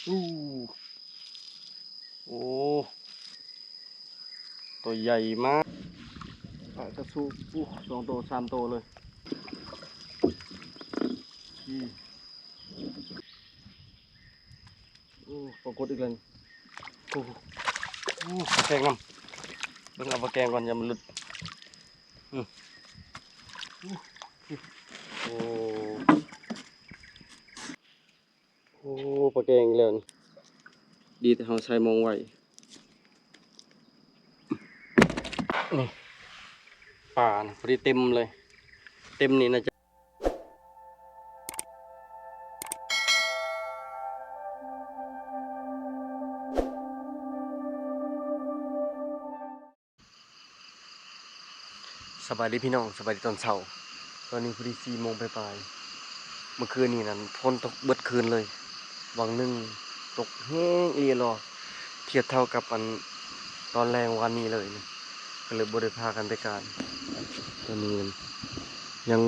ອູ້ ໂອ້ ໂຕໃຫຍ່ມາກ ປາກະສູ ອູ້ ສອງໂຕ ສາມໂຕເລີຍ ນີ້ ໂອ້ ປາກົດອີກແລ້ວນີ້ ໂອ້ ໂອ້ ປາແກງນຳ ເບິ່ງເອົາປາແກງກ່ອນ ຢ່າມັນຫຼຸດ ອື ໂອ້ ໂອ້ ປາແກງອີກແລ້ວນີ້ ດີແຕ່ເຮົາໃສ່ມອງໄວ້ ນີ້ ປານະ ພໍດີເຕັມເລີຍ ເຕັມນີ້ໜ້າຈະ ສະບາຍດີພີ່ນ້ອງ ສະບາຍດີຕອນເຊົ້າ ຕອນນີ້ພໍດີສີ່ໂມງປາຍໆ ເມື່ອຄືນນີ້ນັ້ນຝົນຕົກເບິດຄືນເລີຍ ຫວ່າງໜຶ່ງຕົກແຮງອີ່ຫຼີ ທຽບເທົ່າກັບອັນຕອນແລງວານນີ້ເລີຍ ກໍເລີຍບໍ່ໄດ້ພາກັນໄປການ ຕອນນີ້ຍັງ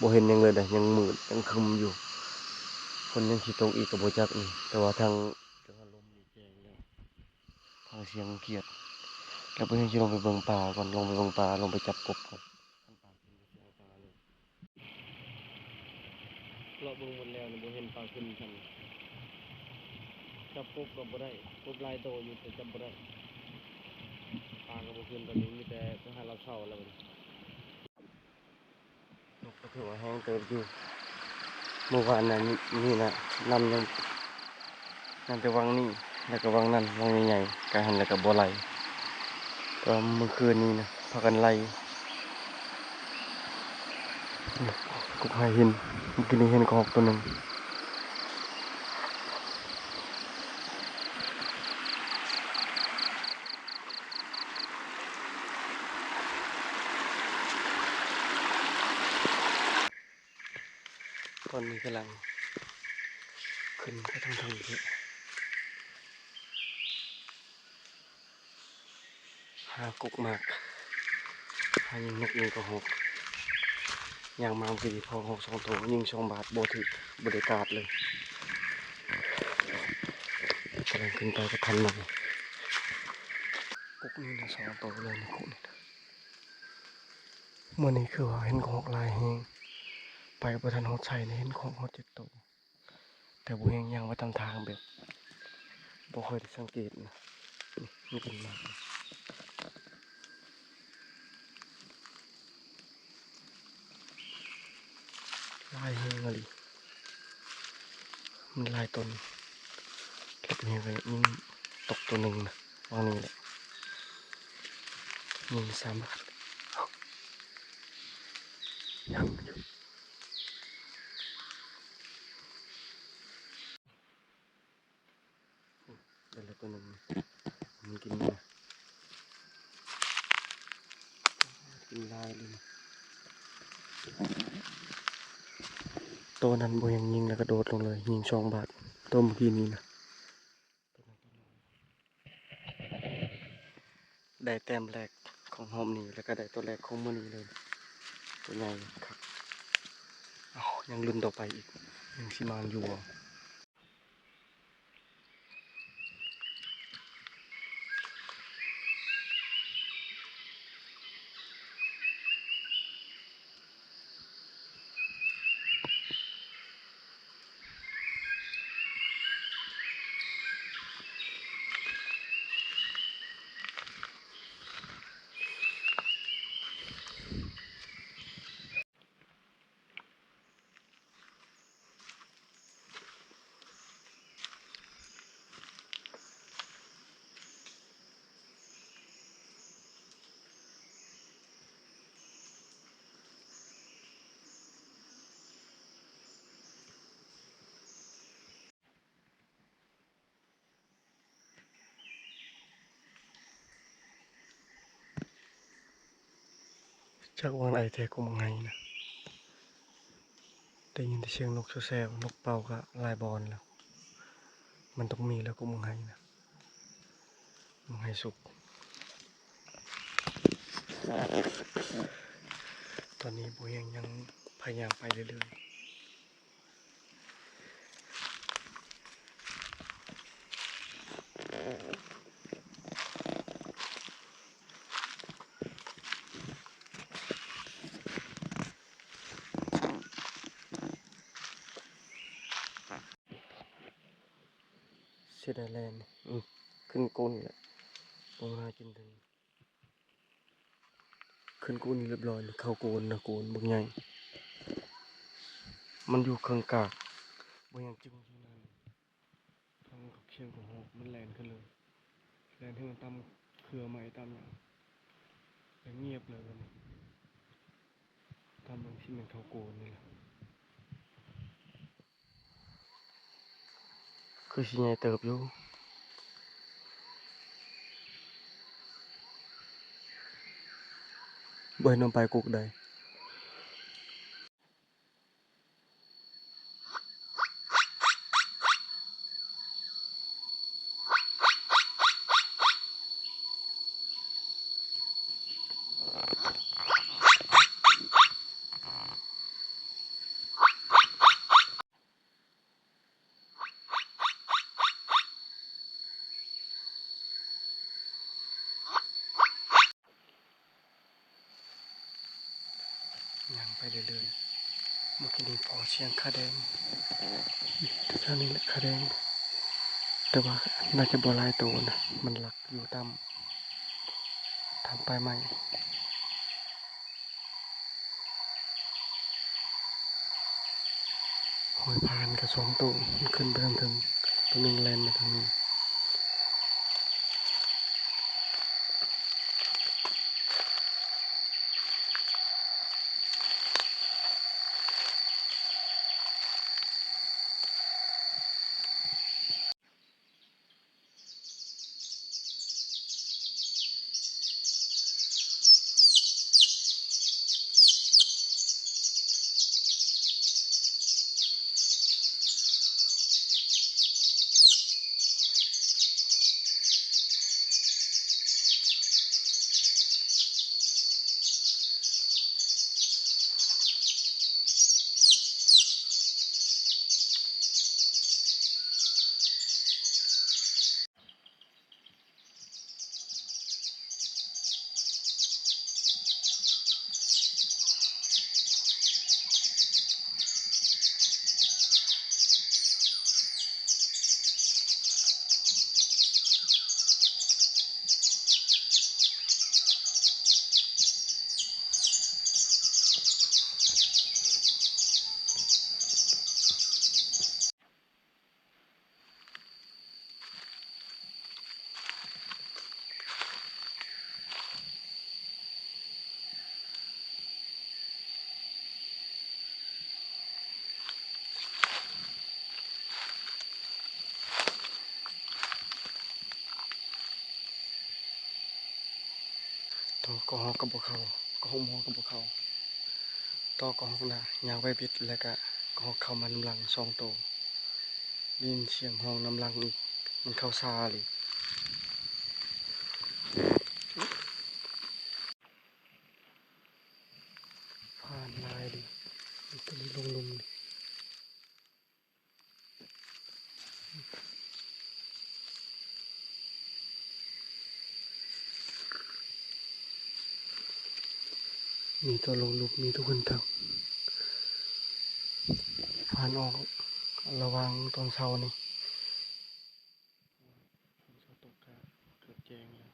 ບໍ່ເຫັນຫຍັງເລີຍເດ້ ຍັງມືດ ຍັງຄຶ້ມຢູ່ ຝົນຍັງຊິຕົກອີກກໍບໍ່ຈັກນີ້ ແຕ່ວ່າທາງ ແຕ່ວ່າລົມນີ້ແຈ້ງແລ້ວ ຟັງສຽງຂຽດ ແລ້ວບໍ່ເຫັນ ຊິລົງໄປເບິ່ງປາກ່ອນ ລົງໄປເບິ່ງປາ ລົງໄປຈັບກົບກ່ອນ ຄັນປາຂຶ້ນກໍຊິເອົາປາເລີຍ ເລາະເບິ່ງໝົດແລ້ວນີ້ ບໍ່ເຫັນປາຂຶ້ນຊ້ຳ ຈັບກົບກໍບໍ່ໄດ້ ກົບຫຼາຍໂຕຢູ່ ແຕ່ຈັບບໍ່ໄດ້ ປາກໍບໍ່ຂຶ້ນ ຕອນນີ້ມີແຕ່ໄປຫາລັດເຊົາແລ້ວບັດນີ້. ນົກກໍຖືວ່າແຮງເຕີບຢູ່ ມື້ວານນັ້ນນີ້ນະ ນ້ຳຍັງ ນ້ຳແຕ່ວັງນີ້ ແລ້ວກໍວັງນັ້ນ ວັງໃຫຍ່ໆ ກະຫັ້ນແລ້ວກໍບໍ່ໄຫຼ ແຕ່ວ່າມື້ຄືນນີ້ນະ ພາກັນໄຫຼ ກົກໄຫຫີນ ມື້ກີ້ນີ້ເຫັນກະຮອກໂຕໜຶ່ງ. ຕອນນີ້ກຳລັງຂຶ້ນໄປທາງເທິງພຸ້ນ ຫາກົກໝາກ ຫາຍິງນົກຍິງກະຮອກ ຍ່າງມາເມື່ອກີ້ພໍຮອກສອງໂຕ ຍິງສອງບາດບໍ່ຖືກ ບໍ່ໄດ້ກາດເລີຍ ກຳລັງຂຶ້ນໄປກັບພັນໃໝ່ ກົກນີ້ນະ ສອງໂຕເລີຍ ໃນກົກນີ້ນະ. ມື້ນີ້ຄືວ່າເຫັນກະຮອກຫຼາຍແຮງ ໄປບໍ່ທັນຮອດໄຊນະ ເຫັນກະຮອກຮອດເຈັດໂຕ ແຕ່ບໍ່ເຫັນ ຍ່າງໄປຕາມທາງແບບບໍ່ຄ່ອຍໄດ້ສັງເກດນະ ນີ້ ມັນຂຶ້ນມາຫຼາຍແຮງອີ່ຫຼີ ມັນຫຼາຍຕົນ ແລ້ວເຫັນກະຍິງຕົກໂຕໜຶ່ງນະ ວາງນີ້ແຫຼະ ຍິງສາມບາດ ຍັງຢູ່ ໄດ້ແລ້ວໂຕໜຶ່ງ ມັນກິນ ກິນຫຼາຍເລີຍ ໂຕນັ້ນບໍ່ຍັງຍິງ ແລ້ວກະໂດດລົງເລີຍ ຍິງສອງບາດ ໂຕເມື່ອກີ້ນີ້ນະ. ໄດ້ແຕ້ມແລກຂອງຮອບນີ້ ແລ້ວກະໄດ້ໂຕແລກຂອງມື້ນີ້ເລີຍ ໂຕໃຫຍ່ຄັກ ເອົ້າ ຍັງລຸ້ນຕໍ່ໄປອີກ ຍັງຊິມານຢູ່ບໍ່? ຈັກຫວ່າງໃດແທ້ກົກໝາກໄຫນະ ໄດ້ຍິນແຕ່ສຽງນົກແຊວໆ ນົກເປົ່າກະຫຼາຍບ່ອນແລ້ວ ມັນຕ້ອງມີແລ້ວກົກໝາກໄຫນະ ໝາກໄຫສຸກ ຕອນນີ້ບໍ່ຮຽງ ຍັງພະຍາຍາມໄປເລື້ອຍໆ. ຊິໄດ້ແລ່ນ ອື ຂຶ້ນໂກນນີ້ແຫຼະ ຕ້ອງຫາກິນເທິງ ຂຶ້ນໂກນນີ້ລຽບຮ້ອຍ ເຂົ້າໂກນນະ ໂກນບັກໃຫຍ່ ມັນຢູ່ເຄິ່ງກາກ ບໍ່ຍັງຈຶ່ງຢູ່ນັ້ນ ທາງເຂົາຂຽນກໍຮອກ ມັນແລ່ນຂຶ້ນເລີຍ ແລ່ນໃຫ້ມັນຕຳເຄືອໄມ້ຕຳຫຍັງ ແລ້ວງຽບເລີຍບັດນີ້ ຕຳມັນຊິແມ່ນເຂົ້າໂກນນີ້ແຫຼະ. ຄືຊິໃຫຍ່ເຕີບຢູ່ ບໍ່ເຫັນມັນໄປກົກໃດ. ຍ່າງໄປເລື້ອຍໆ ເມື່ອກີ້ນີ້ພໍ້ສຽງຂາແດງ ແຖວນີ້ແຫຼະຂາແດງ ແຕ່ວ່າໜ້າຈະບໍ່ຫຼາຍໂຕນະ ມັນລັກຢູ່ຕາມ ຕາມປາຍໄມ້. ຮອຍຜ່ານກະສອງໂຕ ມັນຂຶ້ນໄປທາງເທິງ ໂຕໜຶ່ງແລ່ນມາທາງນີ້. ຕໍ່ກະຮອກກະບໍ່ເຂົ້າ ກະຮອກໝໍກະບໍ່ເຂົ້າ ຕໍ່ກະຮອກນະ ຍ່າງໄປບິດ ແລ້ວກະກະຮອກເຂົ້າມານຳຫຼັງສອງໂຕ ໄດ້ຍິນສຽງຮ້ອງນຳຫຼັງອີກ ມັນເຂົ້າຊ້າອີ່ຫຼີ. ຜ່ານຫຼາຍເດ ມີແຕ່ລົງລຸ່ມນີ້ ມີແຕ່ລົງລຸ່ມ ມີແຕ່ຂຶ້ນເທິງ ຜ່ານອອກລະຫວ່າງຕອນເຊົ້ານີ້ ຝົນເຊົາຕົກກະເກືອບແຈ້ງແລ້ວ.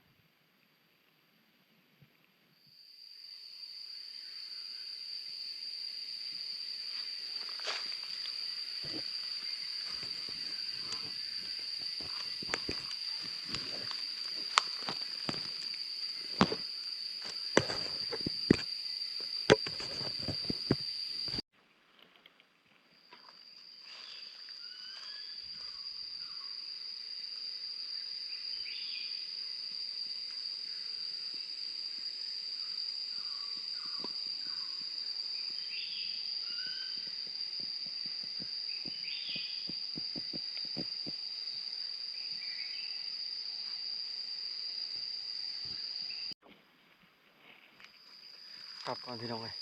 ກັບກ່ອນພີ່ນ້ອງເອີຍ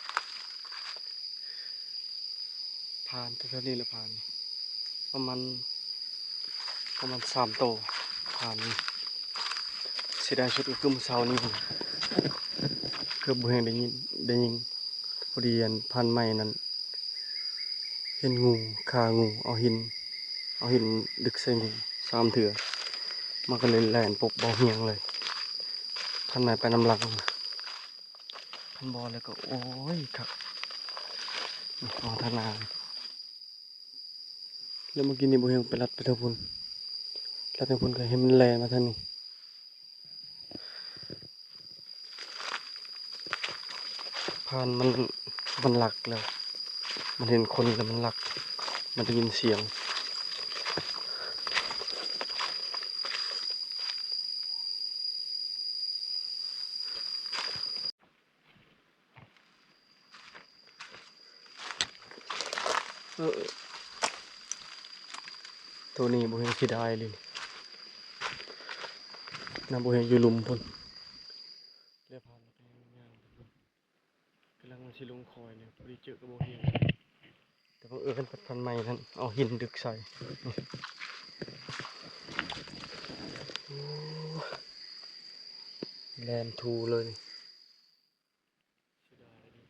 ຜ່ານແຖວໆນີ້ແຫຼະ ຜ່ານປະມານ ປະມານສາມໂຕ ຜ່ານນີ້ ເສຍດາຍສຸດກະຄືມື້ເຊົ້ານີ້ ເກືອບບໍ່ແຮງໄດ້ຍິນ ໄດ້ຍິງ ພໍດີອັນ ຜ່ານໄມ້ນັ້ນ ເຫັນງູ ຄາງູ ເອົາຫີນ ເອົາຫີນດຶກໃສ່ງູ. ສາມເທື່ອ ມັນກໍເລີຍແລ່ນປົບເບົາຮຽງເລີຍ ພັນໄມ້ໄປນຳຫຼັງ. ຄັນບໍ່ແລ້ວກໍ ໂອ້ຍ ຄັກ ນີ້ ມາທາງໜ້າ ແລ້ວເມື່ອກີ້ນີ້ບໍ່ຮຽງໄປລັດໄປທາງພຸ້ນ ລັດທາງພຸ້ນກໍເຫັນມັນແລ່ນມາທາງນີ້. ຜ່ານມັນ ມັນລັກແລ້ວ ມັນເຫັນຄົນແລ້ວມັນລັກ ມັນໄດ້ຍິນສຽງ. ເອີ ໂຕນີ້ບໍ່ເຫັນເສຍດາຍເລີຍ ນຳບໍ່ເຫັນຢູ່ລຸ່ມພຸ້ນ ແລ້ວຜ່ານໄປຍ່າງໄປພຸ້ນ ກຳລັງວ່າຊິລົງຄອຍນີ້ ພໍດີເຈີກັບບໍ່ເຫັນ ແຕ່ບັງເອີນພັນໄມ້ນັ້ນເອົາຫີນດຶກໃສ່ ໂອ້ ແລ່ນທູ່ເລີຍ. ເສຍດາຍເດ້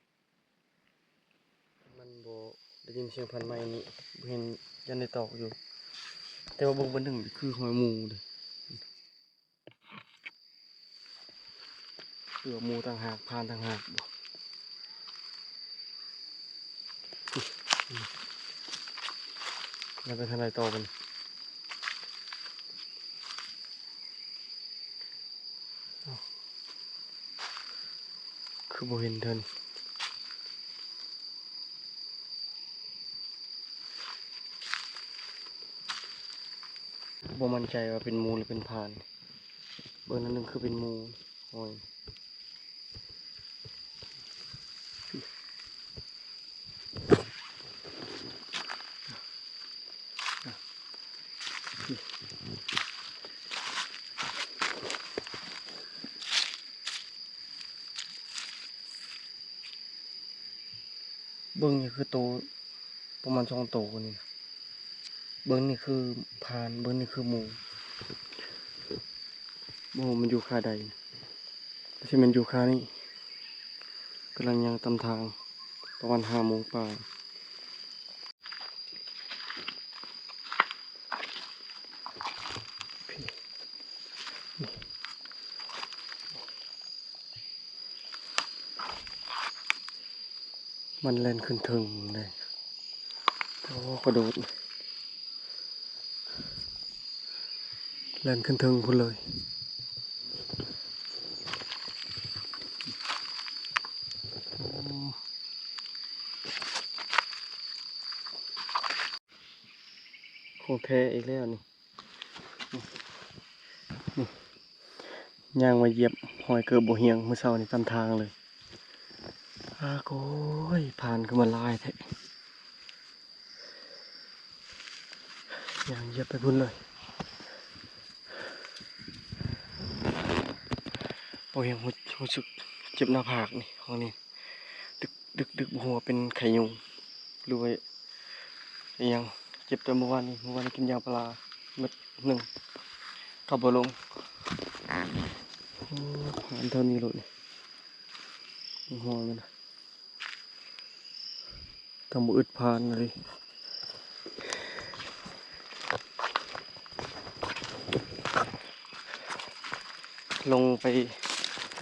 ມັນບໍ່ໄດ້ຍິນສຽງພັນໄມ້ນີ້ ບໍ່ເຫັນ ຢ້ານໄດ້ຕອກຢູ່ ແຕ່ວ່າເບິ່ງບາດໜຶ່ງຄືຮອຍໝູເດ້ ຫຼືວ່າໝູຕ່າງຫາກ ຜ່ານຕ່າງຫາກບໍ ແລ້ວໄປທາງໃດຕໍ່ບັດນີ້? ຄືບໍ່ເຫັນເທື່ອນີ້ ບໍ່ໝັ້ນໃຈວ່າເປັນໝູຫຼືເປັນຜ່ານ ເບິ່ງນັ້ນໜຶ່ງຄືເປັນໝູ ໂອ້ຍ. ເບິ່ງນີ້ຄືໂຕ ປະມານສອງໂຕນີ້ ເບິ່ງນີ້ຄືຜ່ານ ເບິ່ງນີ້ຄືໝູ ບໍ່ຮູ້ມັນຢູ່ຄາໃດ ຊິແມ່ນຢູ່ຄານີ້ ກຳລັງຍ່າງຕາມທາງ ປະມານຫ້າໂມງປາຍ. ມັນແລ່ນຂຶ້ນເທິງເດ້ ໂອ້ ກະໂດດ ແລ່ນຂຶ້ນເທິງພຸ້ນເລີຍ ໂອ້ ຂອງແທ້ອີກແລ້ວນີ້. ຍ່າງມາຢຽບຮອຍເກີບບໍ່ຮຽງ ມື້ເຊົ້ານີ້ຕາມທາງເລີຍ ອາໂກຍ ຜ່ານຄືມາຫຼາຍແທ້ ຍ່າງຢຽບໄປພຸ້ນເລີຍ ບໍ່ຮຽງ ຮູ້ ຮູ້ສຶກເຈັບໜ້າຜາກນີ້ ຫ້ອງນີ້ ດຶກໆ ບໍ່ຮູ້ວ່າເປັນໄຂ້ຍຸງ ຫຼືວ່າອີ່ຫຍັງ ເຈັບແຕ່ມື້ວານນີ້ ມື້ວານນີ້ກິນຢາພາລາເມັດໜຶ່ງ ເຂົ້າບໍ່ລົງ ໂອ້ ຜ່ານເທົ່ານີ້ໂລດນີ້ ຮອຍມັນນະ ຕ້ອງບໍ່ອຶດຜ່ານເລີຍ. ລົງໄປ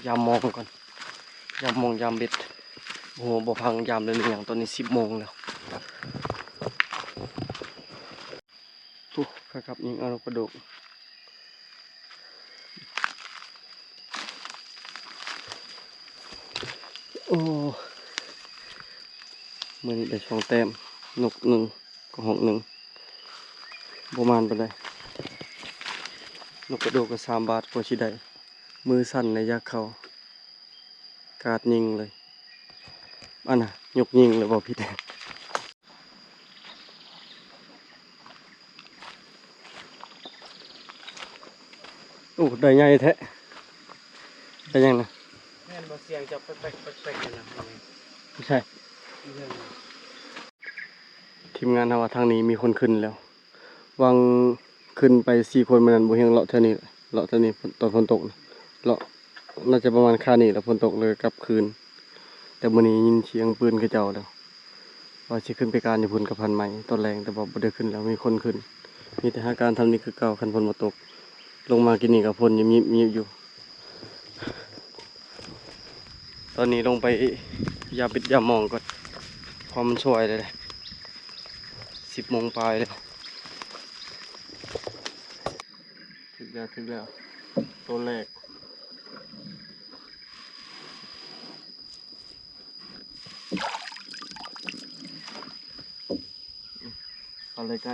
ຢາມມອງກ່ອນ ຢາມມອງ ຢາມເບັດ ໂອ້ໂຫ ບໍ່ຟັງຢາມເລີຍ ຫຼືຫຍັງ ຕອນນີ້ສິບໂມງແລ້ວ ໂອ້ ຂາກັບຍິງເອົານົກກະໂດກ ໂອ້ ມື້ນີ້ໄດ້ສອງແຕ້ມ ນົກໜຶ່ງ ກໍຮອກໜຶ່ງ ບໍ່ໝານປານໃດ ນົກກະໂດກກໍສາມບາດກວ່າຊິໄດ້ ມືສັ່ນແລ້ວຢາກເຂົ້າ ກາດຍິງເລີຍ ອັນນ່າ ຍົກຍິງເລີຍ ເວົ້າຜິດ ໂອ້ ໄດ້ໃຫຍ່ແທ້ ໄດ້ຫຍັງນະ? ແມ່ນບໍ່ ສຽງຈະແປັກໆ ແປັກໆ ນີ້ນະ ບໍ່ໃຊ່ ທີມງານເຮົາວ່າທາງນີ້ມີຄົນຂຶ້ນແລ້ວ ຫວ່າງຂຶ້ນໄປສີ່ຄົນມື້ນັ້ນ ບໍ່ຮຽງເລາະແຖວນີ້ ເລາະແຖວນີ້ຕອນຝົນຕົກນະ ເລາະ ໜ້າຈະປະມານຄານີ້ແຫຼະ ຝົນຕົກເລີຍກັບຄືນ ແຕ່ມື້ນີ້ຍິນສຽງປືນເຂົາເຈົ້າແລ້ວ ວ່າຊິຂຶ້ນໄປການຢູ່ພຸ້ນກັບພັນໄມ້ຕອນແລງ ແຕ່ວ່າບໍ່ໄດ້ຂຶ້ນແລ້ວ ມີຄົນຂຶ້ນ ມີແຕ່ຫາການທຳນີ້ຄືເກົ່າ ຄັນຝົນບໍ່ຕົກ. ລົງມາກີ້ນີ້ກໍຝົນຍິບໆຢູ່. ຕອນນີ້ລົງໄປຢາມປິດຢາມມອງກ່ອນ ເພາະມັນສວຍແລ້ວເດ້ ສິບໂມງປາຍແລ້ວ. ຖືກແລ້ວ ຖືກແລ້ວ ໂຕແລກ. ປາໄຫຼໄກ່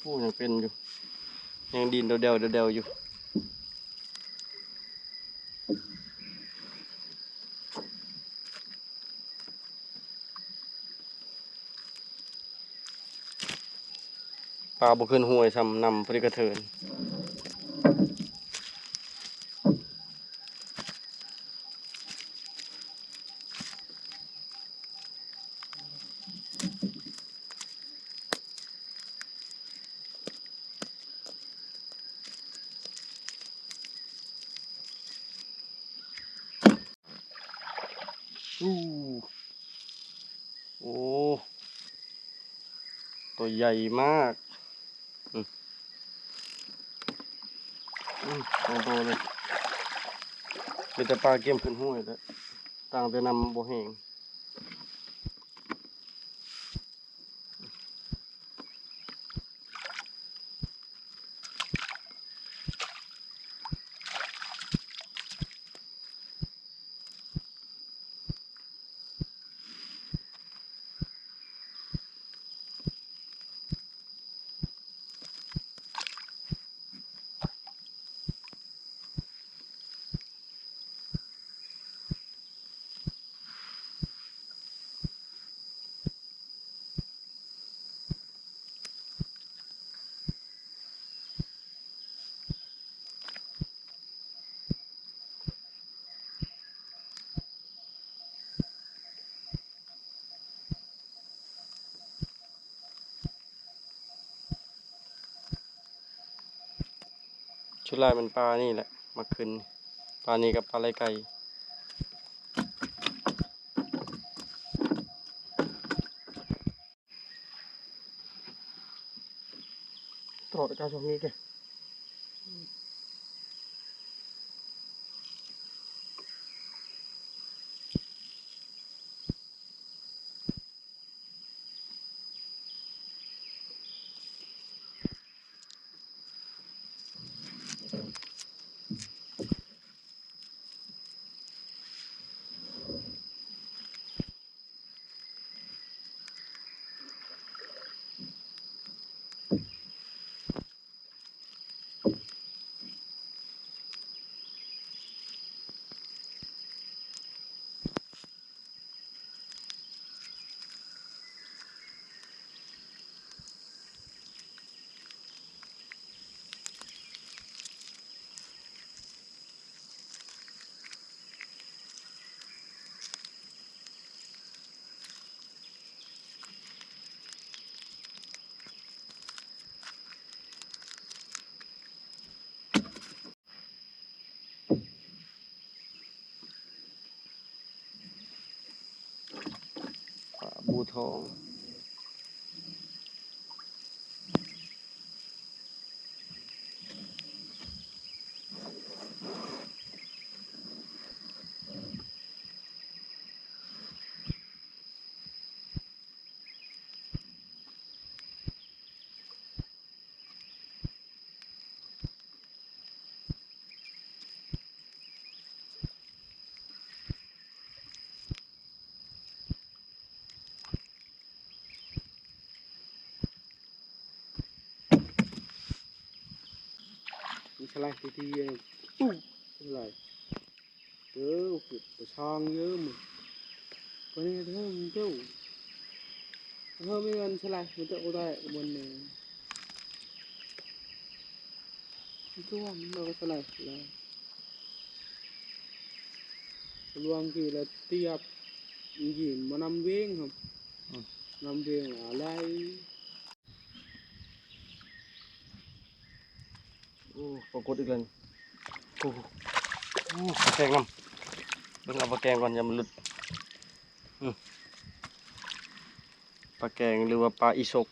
ໂອ້ ຍັງເປັນຢູ່ ຍັງດີ້ນແດ່ວໆ ແດ່ວໆຢູ່. ປາບໍ່ຂຶ້ນຫ້ວຍ ສ່ຳນ້ຳພໍດີກະເທີນ. ອູ້ ໂອ້ ຕົວໃຫຍ່ມາກ. ອືມ ອືມ ສອງໂຕເລີຍ. ມີແຕ່ປາກຽມຂຶ້ນຫ້ວຍແຫຼະ ຕ່າງແຕ່ນ້ຳບໍ່ແຫ້ງ. ສ່ວນຫຼາຍແມ່ນປານີ້ແຫຼະ ມັກຂຶ້ນ ປານີ້ກັບປາໄຫຼໄກ່. ຕະຫຼອດການຊ່ວງນີ້ເກ. ປາບູທອງ. ມັນສະໄລທີ່ ທີ່ ຕຸ້ມ ສະໄລ. ເອີ ປະຊາງເຢີມ ປະເທດເຮີເຈົ້າ ເຮີມີເງິນສະໄລ ມັນຈະບໍ່ໄດ້ມັນນີ້ ຕົວະມັນເອົາສະໄລແລ້ວ ລວງທີ່ລະຕຽບ ຍິງມານຳເວງ ອືມ ນຳເວງອາໄລ. ໂອ້ ປາກົດອີກແລ້ວນີ້ ໂອ້ ໂອ້ ປາແກງນຳ ເບິ່ງເອົາປາແກງກ່ອນ ຢ່າມັນຫຼຸດ ອືມ ປາແກງ ຫຼືວ່າປາອີສົກ.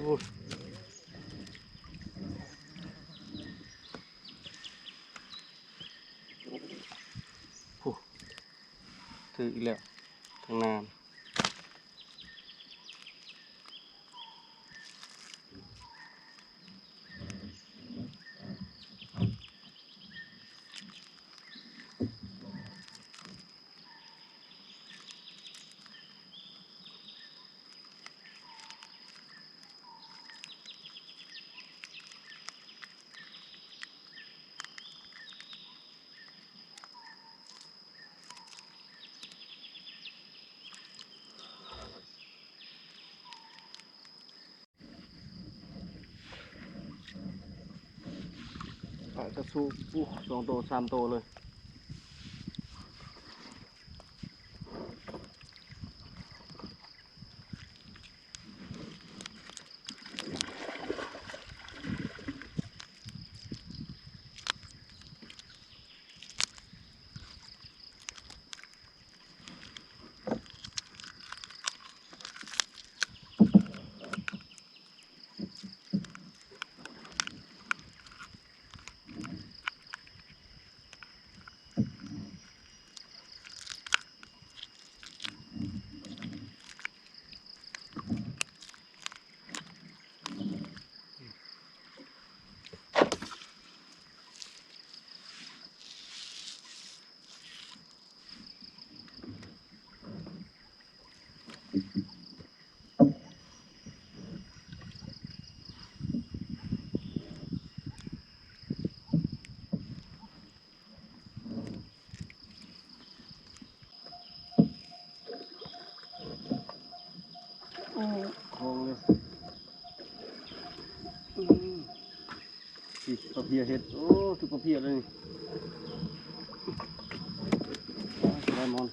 ໂອ້ ຖືກອີກແລ້ວ ທາງໜ້າ. ປາກະສູບ ໂອ້ ສອງໂຕ ສາມໂຕເລີຍ. ໂອ້ ຂອງເລີຍ ອືມ ນີ້ປາເພຍເຮັດ ໂອ້ ຖືກປາເພຍເລີຍນີ້ ສະໄລມອນ.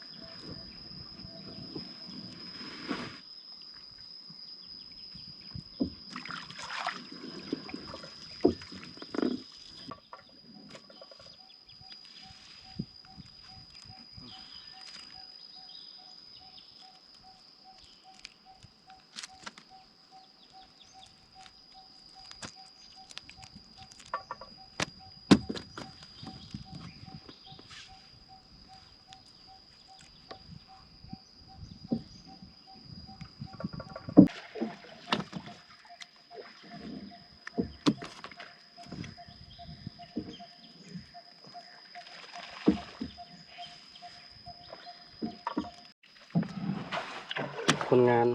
ຜົນງານ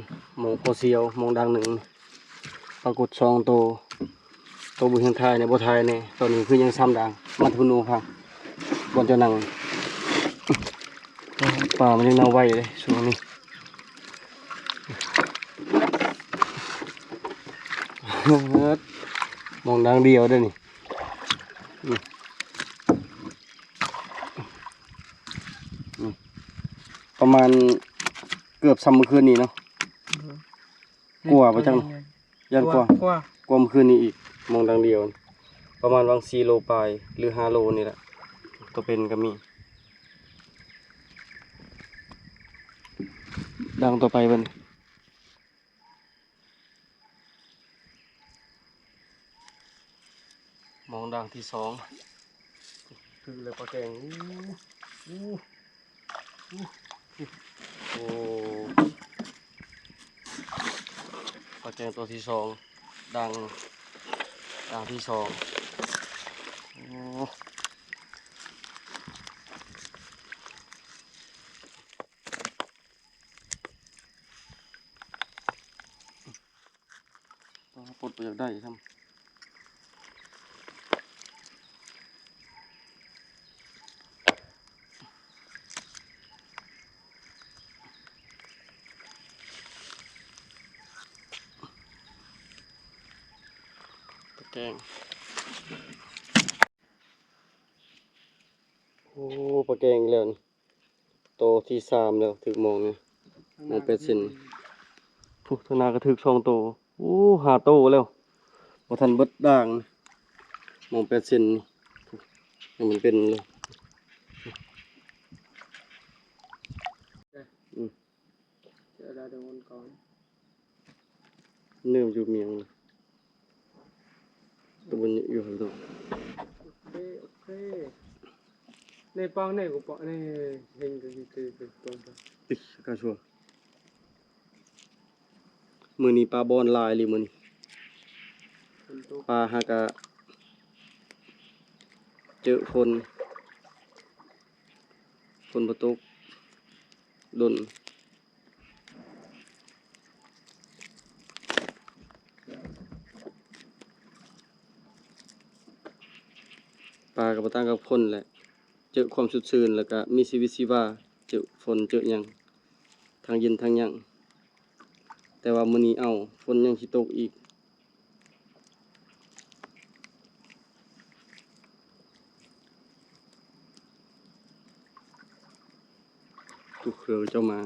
ມອງພໍສ່ຽວ ມອງດັງໜຶ່ງ ປາກົດສອງໂຕ ໂຕບໍ່ເຫັນຖ່າຍແດ່ ບໍ່ຖ່າຍແດ່. ຕອນນີ້ຄືຍັງຊ້ຳດາງ ມາທຸນູພາ ບ່ອນເຈົ້ານັ່ງ. ປາມັນຍັງເນົ່າໄວເດ້ຊ່ວງນີ້ ມອງດັງດຽວເດ້ນີ້. ອືມ ອືມ ປະມານເກືອບຊ່ຳມື້ຄືນນີ້ເນາະ. ອືມ ກວ່າບໍ່ຈັກ ຢ້ານກວ່າ ກວ່າ ກວ່າມື້ຄືນນີ້ອີກ. ມອງດັງດຽວ ປະມານຫວ່າງສີ່ໂລປາຍ ຫຼື ຫ້າໂລນີ້ແຫຼະ ໂຕເປັນກໍມີ. ດັງຕໍ່ໄປເບິ່ງ. ມອງດັງທີສອງ ຖືກແລ້ວປາແກງ. ໂອ້ ໂອ້ ໂອ້ ປາແກງໂຕທີສອງ ດັງ ດັງທີສອງ. ໂອ້ ປາປົດບໍ່ຢາກໄດ້ຊ້ຳ. ປາແກງ ໂອ້ ປາແກງອີກແລ້ວນີ້. ໂຕທີສາມແລ້ວ ຖືກມອງນີ້ ມອງແປດເຊັນ. ພຸ້ນ ທາງໜ້າກໍຖືກສອງໂຕ. ໂອ້ ຫ້າໂຕແລ້ວ ບໍ່ທັນເບິດດ່າງ. ມອງແປດເຊັນນີ້ ຍັງມັນເປັນເລີຍ. ອືມ ເຈີແລ້ວເດີມັນກ່ອນ. ເນີມຢູ່ມຽງ ຕົວນີ້ຢູ່ຫັ້ນເນາະ. ໂອເຄ ໂອເຄ ໃນປາງໃນກໍປະ ໃນເຫັນກໍຊິຕື່ນຕົວ ຕິກາຊົວ. ມື້ນີ້ປາບ່ອນຫຼາຍອີ່ຫຼີມື້ນີ້ ຝົນຕົກ ປາຫາກະເຈີຝົນ ຝົນບໍ່ຕົກດົນ. ປາກໍບໍ່ຕ່າງກັບຄົນແຫຼະ ເຈີຄວາມສົດຊື່ນ ແລ້ວກໍມີຊີວິດຊີວາ ເຈີຝົນເຈີຫຍັງ ທັງເຢັນທັງຫຍັງ. ແຕ່ວ່າມື້ນີ້ ເອົ້າ ຝົນຍັງຊິຕົກອີກ. ທຸກເທື່ອເຂົາເຈົ້າມາ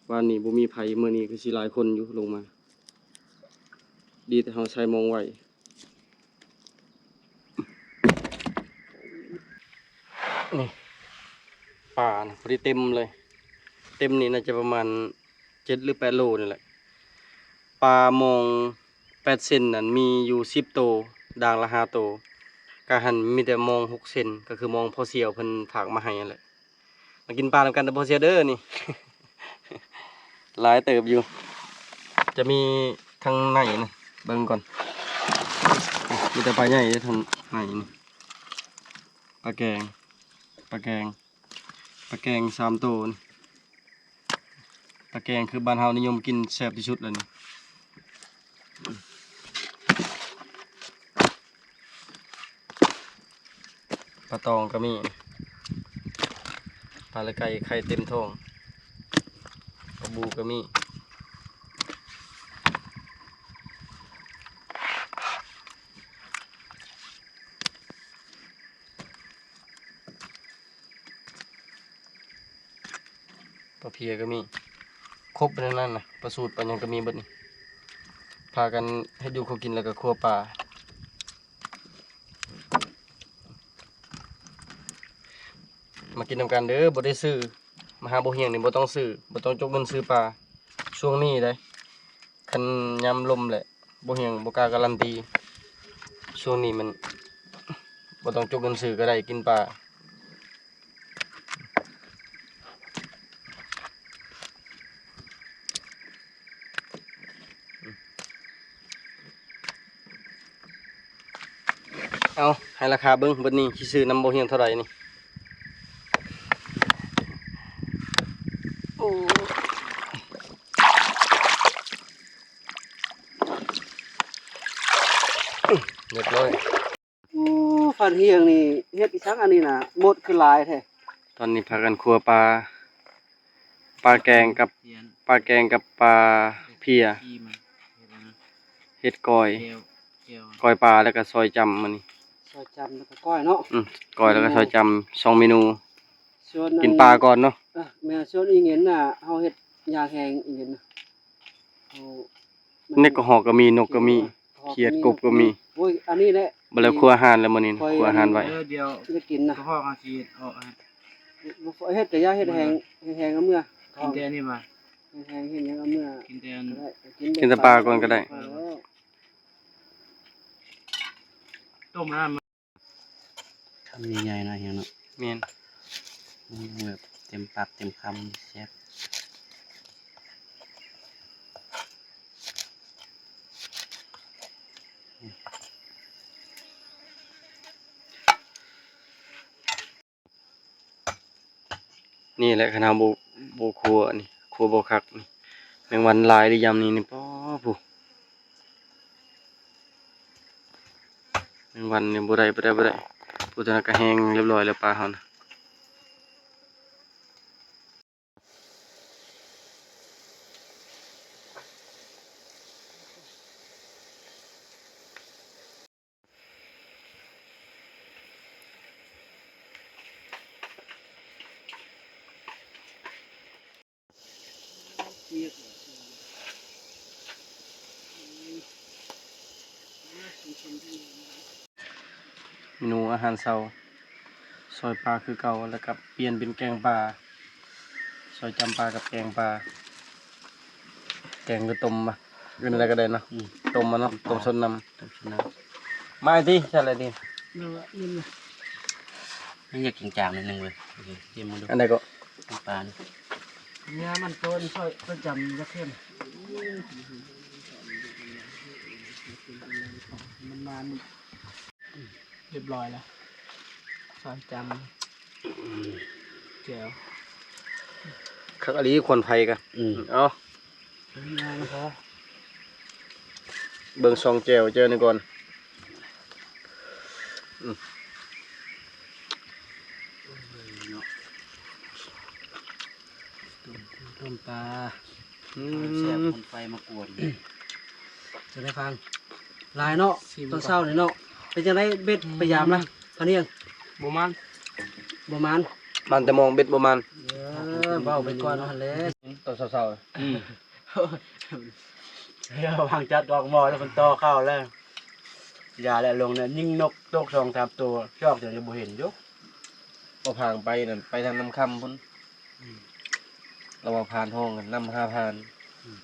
ວານນີ້ບໍ່ມີໃຜ ມື້ນີ້ຄືຊິຫຼາຍຄົນຢູ່ລົງມາ. ດີແຕ່ເຮົາໃສ່ມອງໄວ. ນີ້ ປານະ ພໍດີເຕັມເລີຍ ເຕັມນີ້ໜ້າຈະປະມານເຈັດຫຼືແປດໂລນີ້ແຫຼະ. ປາມອງແປດເຊັນນັ້ນມີຢູ່ສິບໂຕ ດ່າງລະຫ້າໂຕ ກະຫັ້ນມີແຕ່ມອງຫົກເຊັນ ກໍຄືມອງພໍ່ສ່ຽວເພິ່ນຝາກມາໃຫ້ຫັ້ນແຫຼະ. ມາກິນປານຳກັນເດີພໍ່ສ່ຽວເດີນີ້ ຫຼາຍເຕີບຢູ່. ຈະມີທາງໃນນະ ເບິ່ງກ່ອນ ມີແຕ່ປາໃຫຍ່ເດ້ທາງໃນນີ້. ປາແກງ ປາແກງ ປາແກງສາມໂຕນີ້. ປາແກງຄືບ້ານເຮົານິຍົມກິນແຊບທີ່ສຸດແລ້ວນີ້. ປາຕອງກໍມີ ປາລະໄກ່ໄຂ່ເຕັມທ້ອງ ປາບູກໍມີ. ປາເພຍກໍມີ ຄົບໃນນັ້ນນະ ປາສູດ ປາຫຍັງກໍມີເບິດນີ້. ພາກັນເຮັດຢູ່ຄົວກິນ ແລ້ວກໍຄົວປາ. ມາກິນນຳກັນເດີ ບໍ່ໄດ້ຊື້. ມາຫາບໍ່ຮຽງນີ້ບໍ່ຕ້ອງຊື້ ບໍ່ຕ້ອງຈົກເງິນຊື້ປາ. ຊ່ວງນີ້ໃດ ຄັນຍາມລົມແຫຼະ ບໍ່ຮຽງບໍ່ກ້າກາລັນຕີ. ຊ່ວງນີ້ມັນບໍ່ຕ້ອງຈົກເງິນຊື້ກໍໄດ້ກິນປາ. ເອົາ ໃຫ້ລາຄາເບິ່ງເບິດນີ້ ຊິຊື້ນຳບໍ່ຮຽງເທົ່າໃດນີ້. ໂອ້ ຮຽບຮ້ອຍ. ໂອ້ ພັນຮຽງນີ້ເຮັດອີ່ສັງອັນນີ້ນະ ມົດຄືຫຼາຍແທ້. ຕອນນີ້ພາກັນຄົວປາ ປາແກງກັບ ປາແກງກັບປາເພຍ ເຮັດກ້ອຍ ກ້ອຍປາ ແລ້ວກໍຊອຍຈ້ຳມື້ນີ້. ຊອຍຈ້ຳແລ້ວກໍກ້ອຍເນາະ. ອືມ ກ້ອຍແລ້ວກໍຊອຍຈ້ຳ ສອງເມນູ. ກິນປາກ່ອນເນາະ. ເອີ ແມ່ນ ສ່ວນອີ່ເຫງັນນະ ເຮົາເຮັດຍາແຮງອີ່ເຫງັນນະ. ນີ້ກໍຮອກກໍມີ ນົກກໍມີ ຂຽດ ກົບກໍມີ. ໂອ້ຍ ອັນນີ້ແຫຼະ ບໍ່ແລ້ວຄົວອາຫານແລ້ວມື້ນີ້ ຄົວອາຫານໄວ້. ເອີ ດຽວໄດ້ກິນນະ ກໍຮອກເຮົາຊິເຮັດອອກໃຫ້. ເຮັດກໍຢ່າເຮັດແຮງ ເຮັດແຮງເອົາເມືອ. ກິນແຕ່ນີ້ວ່າ ເຮັດແຮງເຮັດຫຍັງເອົາເມືອ ກິນແຕ່ອັນ ກິນແຕ່ປາກ່ອນກໍໄດ້. ຕົ້ມນ້ຳ ຄຳໃຫຍ່ໆ ເນາະ ເຮັດເນາະ. ແມ່ນ ອືມ ແບບເຕັມປາກເຕັມຄຳ ແຊບ. ນີ້ແຫຼະ ຄັນເຮົາບໍ່ ບໍ່ຄົວນີ້ ຄົວບໍ່ຄັກນີ້ ແມງວັນຫຼາຍເດ້ຍາມນີ້ນີ້. ປໍ ຜູ້ ແມງວັນນີ້ບໍ່ໄດ້ ບໍ່ໄດ້ ບໍ່ໄດ້. ຜູ້ຕົວນັ້ນກໍແຫ້ງຮຽບຮ້ອຍແລ້ວ ປາເຮົານະ. ເມນູອາຫານເຊົ້າ ຊອຍປາຄືເກົ່າ ແລ້ວກໍປ່ຽນເປັນແກງປາ ຊອຍຈ້ຳປາກັບແກງປາ ແກງຫຼືຕົ້ມວະ. ຢູ່ในใดก็ได้เนาะ อืม ต้มมาเนาะ ต้มส้นน้ำ ต้มส้นน้ำ มาไอ้ติ ใส่อะไรดี นั่นแหละ นี่นะ มันอยากจางๆนิดนึงเว้ย โอเค เตรียมมาดู อันใดก็ น้ำปลานี่ เนี่ยมันต้นซอยประจำจะเข้ม มันมานี่ เรียบร้อยแล้ว ซอยจำ แจ่ว คักอีหลี ควันไฟกะ อืม เอา งามครับ เบิ่งซองแจ่ว แจ่วนี่ก่อน อืม เนาะ ต้ม ต้มปลา อืม แซ่บ คนไฟมากวน จะได้ฟัง หลายเนาะ ชิมก่อน ตอนเช้านี่เนาะ เป็นจังได๋ เบ็ด อืม ไปยามละ พะเนียง บ่มัน บ่มัน มันแต่มองเบ็ดบ่มัน เออ เว้าไปก่อนหั่นแหละ ตอนเช้าๆ อืม เดี๋ยววางจัดดอกหม้อแล้วมันต่อเข้าแล้ว อย่าแล้วลงเนี่ย ยิงนกตกสองสามตัว จอกเดี๋ยวจะบ่เห็นอยู่ บ่พางไปนั่น ไปทางน้ำคำพุ้น อืม เราว่าพานห้องกัน นำหาพาน อืม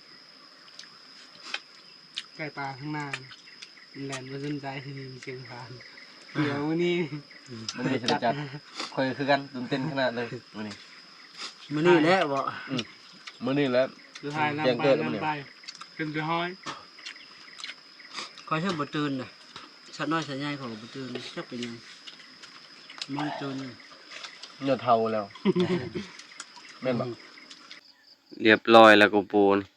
ไก่ปลาข้างหน้า มันแล่นบ่สนใจ มีเสียงพาน เดี๋ยวมื้อนี้ อืม มื้อนี้สิได้จัด ข่อยคือกัน ตื่นเต้นขนาดเลย มื้อนี้ มื้อนี้แหละบ่ อืม มื้อนี้แหละ สุดท้ายนำไป แจ้งเกิดมื้อนี้ นำไป ขึ้นไปห้อย ข้อยเชื่อบ่ตื่นเด้อ สัตว์น้อยสัตว์ใหญ่ข้อยก็บ่ตื่น จักเป็นหยัง มันตื่น ยอดเฒ่าแล้ว แม่นบ่ เรียบร้อยแล้ว โกโปรนี่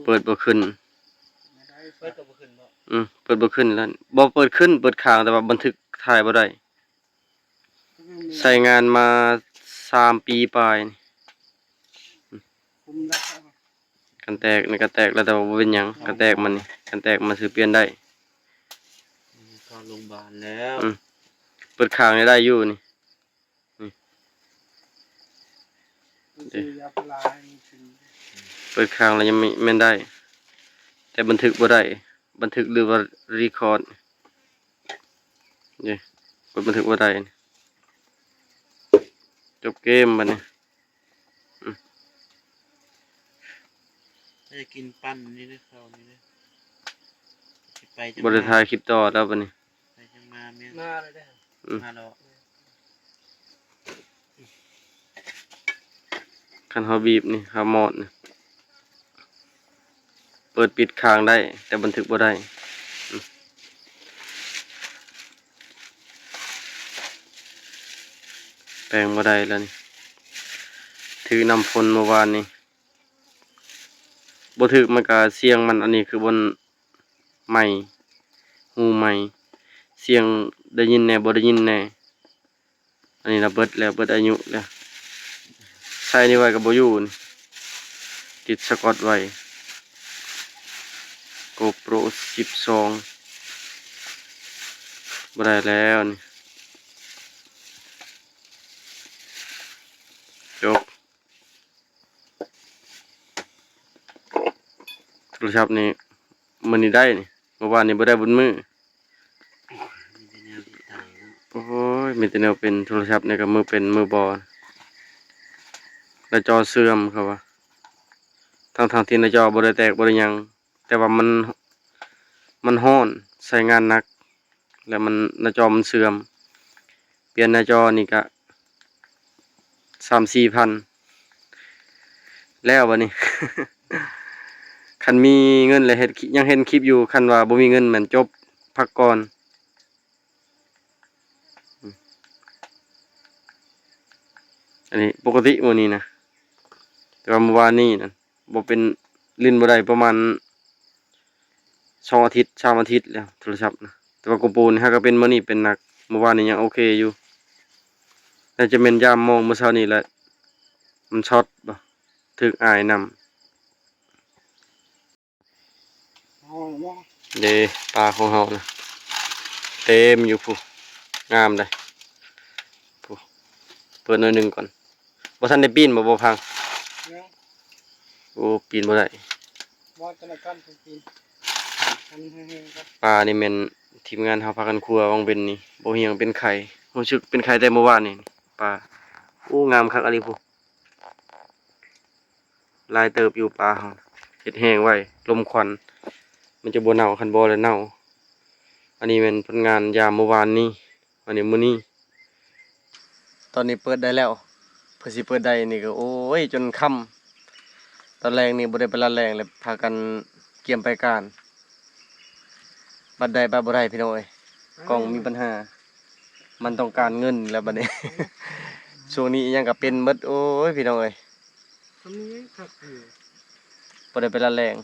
เปิดบ่ขึ้น เปิดก็บ่ขึ้นบ่ อืม เปิดบ่ขึ้นแล้ว บ่เปิดขึ้น เปิดค้าง แต่ว่าบันทึกถ่ายบ่ได้ ใช้งานมาสามปีปลายนี่ คันแตกนี่ก็แตกแล้ว แต่ว่าบ่เป็นหยัง คันแตกมันนี่ คันแตกมันซื้อเปลี่ยนได้ เข้าโรงพยาบาลแล้ว อืม เปิดค้างนี่ได้อยู่นี่ นี่ เปิดค้างแล้วยังแม่นได้ แต่บันทึกบ่ได้ บันทึกหรือว่ารีคอร์ด นี่ กดบันทึกบ่ได้ จบเกมบัดนี้ อืม ถ้าจะกินปั้นนี่เด้อ เข้านี่เด้อ สิไปจัง บ่ได้ถ่ายคลิปต่อแล้วบัดนี้ ไปจังมาแม่น มาเลยเด้อ อืม มาแล้ว คันเฮาบีบนี่ เฮามอดนี่ เปิดปิดค้างได้ แต่บันทึกบ่ได้ อืม แปลงบ่ได้แล้วนี่ ถืกน้ำฝนเมื่อวานนี้ บ่ถืกมันก็เสียงมัน อันนี้คือบ่อนไหม้ รูไหม้ เสียงได้ยินแหน่ บ่ได้ยินแหน่ อันนี้ละเบิดแล้ว เบิดอายุแล้ว ใส่นี่ไว้ก็บ่อยู่นี่ ติดสะกอตไว้ โกโปรสิบสอง บ่ได้แล้วนี่ จบ โทรศัพท์นี่ มื้อนี้ได้นี่ เมื่อวานนี้บ่ได้เบิดมื้อ มีแต่แนวติดตามเนาะ โอ้ย มีแต่แนวเป็น โทรศัพท์นี่ก็มือเป็นมือบอด หน้าจอเสื่อมเขาว่า ทั้งๆที่หน้าจอบ่ได้แตกบ่ได้หยัง แต่ว่ามัน มันร้อน ใช้งานหนัก แล้วมัน หน้าจอมันเสื่อม เปลี่ยนหน้าจอนี่ก็สามสี่พัน แล้วบัดนี้ คันมีเงินแล้วเฮ็ด ยังเห็นคลิปอยู่ คันว่าบ่มีเงินแม่นจบ พักก่อน อันนี้ปกติมื้อนี้นะ แต่ว่าเมื่อวานนี้นั่น บ่เป็น เล่นบ่ได้ประมาณสองอาทิตย์ สามอาทิตย์แล้วโทรศัพท์นะ แต่ว่าโกโปรนี่หากะเป็นมื้อนี้เป็นหนัก เมื่อวานนี้ยังโอเคอยู่ น่าจะแม่นยามมองมื้อเช้านี้แหละ มันช็อตบ่ ถืกอ้ายนำ เด้ ปลาของเฮานะ เต็มอยู่พุ้น งามเด้พุ้น เปิดหน่อยหนึ่งก่อน บ่ทันได้ปีนบ่ บ่พัง ยัง โอ้ ปีนบ่ได้ บ่ จะมากั้นปีน อันนี้แฮงๆ ครับ ปลานี่แม่นทีมงานเฮาพากันคั่ววังเว็นนี่ บ่เหี่ยงเป็นไข้ รู้สึกเป็นไข้แต่เมื่อวานนี่ ปลา โอ้ งามคักอีหลีพุ้น หลายเติบอยู่ปลาเฮา เอ ຮັດແຫ້ງໄວ້ ລົມຄວັນ ມັນຈະບໍ່ເນົ່າ ຄັນບໍ່ແລ້ວເນົ່າ. ອັນນີ້ແມ່ນຜົນງານຍາມມື້ວານນີ້ ອັນນີ້ມື້ນີ້. ຕອນນີ້ເປີດໄດ້ແລ້ວ ເພິ່ນຊິເປີດໄດ້ນີ້ກໍ ໂອ້ຍ ຈົນຄ່ຳ. ຕອນແລງນີ້ບໍ່ໄດ້ໄປລາດແລ້ງ ແລ້ວພາກັນກຽມໄປການ. ບັດໄດ້ບັດບໍ່ໄດ້ ພີ່ນ້ອງເອີຍ ກ້ອງມີບັນຫາ ມັນຕ້ອງການເງິນແລ້ວບັດນີ້. ຊ່ວງນີ້ອີ່ຫຍັງກໍເປັນໝົດ ໂອ້ຍ ພີ່ນ້ອງເອີຍ. ກໍມີຫຍັງຄັກຢູ່ ບໍ່ໄດ້ໄປລາດແລ້ງ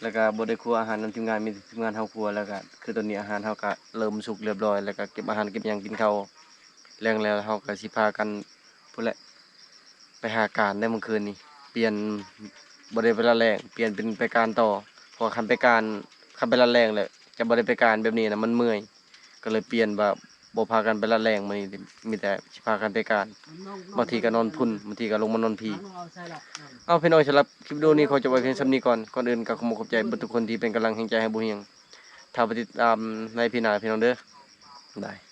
ແລ້ວກໍບໍ່ໄດ້ຄົວອາຫານນຳທີມງານ ມີແຕ່ທີມງານເຮົາຄົວ. ແລ້ວກໍຄືຕອນນີ້ອາຫານເຮົາກໍເລີ່ມສຸກຮຽບຮ້ອຍ ແລ້ວກໍເກັບອາຫານເກັບຫຍັງກິນເຂົ້າແລງແລ້ວ ເຮົາກໍຊິພາກັນພຸ້ນແຫຼະ ໄປຫາການໃນມື້ຄືນນີ້. ປ່ຽນ ບໍ່ໄດ້ໄປລາດແລ້ງ ປ່ຽນເປັນໄປການຕໍ່ ເພາະວ່າຄັນໄປການ ຄັນໄປລາດແລ້ງແລ້ວຈະບໍ່ໄດ້ໄປການແບບນີ້ນະ ມັນເມື່ອຍ. ກໍເລີຍປ່ຽນວ່າບໍ່ພາກັນໄປລາດແລ້ງມື້ນີ້ ມີແຕ່ຊິພາກັນໄປການ. ບາງທີກໍນອນພຸ້ນ ບາງທີກໍລົງມານອນພີ້. ເອົາ ພີ່ນ້ອງ ສຳລັບຄລິບວິດີໂອນີ້ຂໍຈົບໄວ້ພຽງສ່ຳນີ້ກ່ອນ. ກ່ອນອື່ນກໍຂໍຂອບໃຈເບິດທຸກຄົນທີ່ເປັນກຳລັງແຮງໃຈໃຫ້ບໍ່ຫ່ຽງ ຖ້າໄປຕິດຕາມໃນພີ້ໜ້າ ພີ່ນ້ອງເດີ. ບາຍ.